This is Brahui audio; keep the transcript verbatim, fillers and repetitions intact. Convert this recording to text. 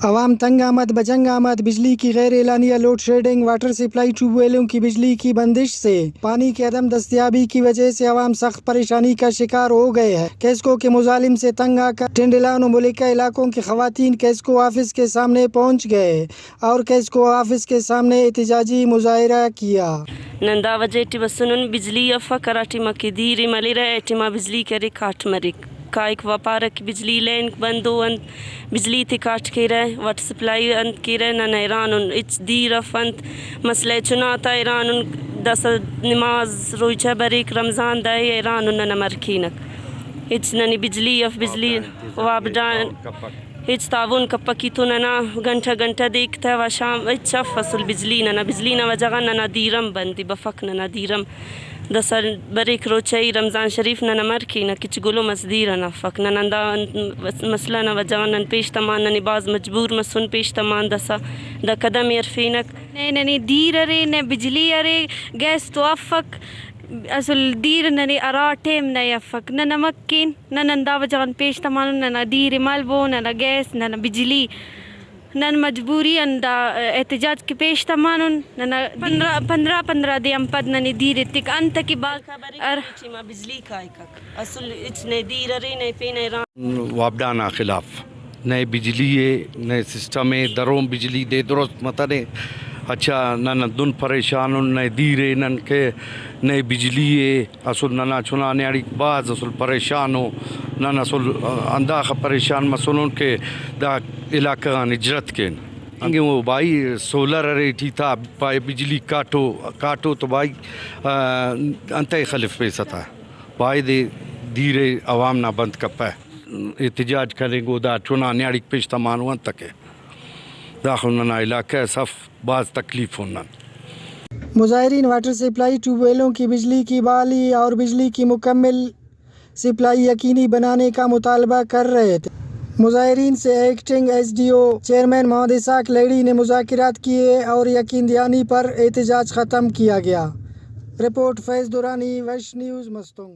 عوام تنگ آمد، بجنگ آمد، بجلی کی غیر اعلانیہ load shedding, water supply tube ویلوں کی بجلی کی بندش سے پانی کی عدم دستیابی کی وجہ سے عوام سخت پریشانی کا شکار ہو گئے ہیں۔ کیسکو کے مظالم سے تنگ آ کر ٹنڈلان و ملکہ علاقوں کی خواتین کیسکو آفس کے سامنے پہنچ گئے اور کیسکو آفس کے سامنے احتجاجی مظاہرہ کیا۔ نن دا وجہ ٹی بسنن، بجلی افک، ہرا ٹائما کہ دیر ئے ملرہ، اے ٹائما بجلی کرے کاٹ مریک۔ کائک و پارہ کہ بجلی لین بند او، انت بجلی تے کاٹ کیرہ، واٹر سپلائی انت کیرہ، نن حیران ان، ہچ دیر اف انت مسئلہ ئے چنا تا حیران ان، داسہ نماز روچہ بریک رمضان دا ئے حیران ان نن امر کینک۔ ہچ ننے بجلی اف، بجلی وابڈان ہچ تعاون کپک ای تو ننا گھنٹہ گھنٹہ دیک تہ و شام ہچ اف اسل بجلی ننا، بجلی نا وجہ غان ننا دیر ہم بند ای بفک، ننا دیر ہم داسہ بریک روچہ ای رمضان شریف نن امر کینہ، کچ گلم اس دیر ئنا افک۔ نن ہندا انت مسئلہ نا وجہ غان نن پیش تمان، ننے بھاز مجبور مسن پیش تمان، داسہ دا قدم ئے ہرفینک۔ نئے ننے دیر ارے، نئے بجلی ارے، گیس تو افک، اسل دیر ننے ہرا ٹائم نئے افک، نن امر کین؟ نن ہندا وجہ غان پیش تمانن، ننا دیر ئے ملبو، ننا گیس، ننا بجلی۔ نن مجبوری آن دا احتجاج کہ پیش تمانن۔ ننا پندرہ، پندرہ، پندرہ دے آن پد ننے دیر ایتک، انت کہ با-، ہر ٹائما بجلی کائکک۔ اسل ہچ نئے دیر ارے، نئے پین حیران۔ وابڈا نا خلاف نئے بجلی اے، نئے سسٹم اے، درون بجلی دے درست متنے۔ اچھا، نن دن پریشان ان، نئے دیر اے، نن کہ نئے بجلی اے۔ اسل ننا چنا نیاڑیک بھاز اسل پریشان او۔ نن اسل ہنداخہ پریشان مسنن کہ دا علاقہ غان ہجرت کین۔ انگے او بھائی سولر ارے ٹی تا، پائے بجلی کاٹو، کاٹو تو بھائی، آ، انتئے خلفپیسہ تا؟ بایدے دیر ئے عوام نا بند کپہ۔ احتجاج کننگ او، دا چنا نیاڑیک پیش تمانو انتکہ؟ داخہ ننا علاقہ اس اف، بھاز تکلیف ان نن۔ مظاہرین واٹر سپلائی ٹیوب ویلوں کی بجلی کی بحالی اور بجلی کی مکمل سپلائی یقینی بنانے کا مطالبہ کر رہے تھے۔ مظاہرین سے acting S D O chairman Muhammad Ishaq Lehri نے مذاکرات کیے اور یقین دہانی پر احتجاج ختم کیا گیا۔ رپورٹ فیض درانی، ویسٹ نیوز، مستونگ۔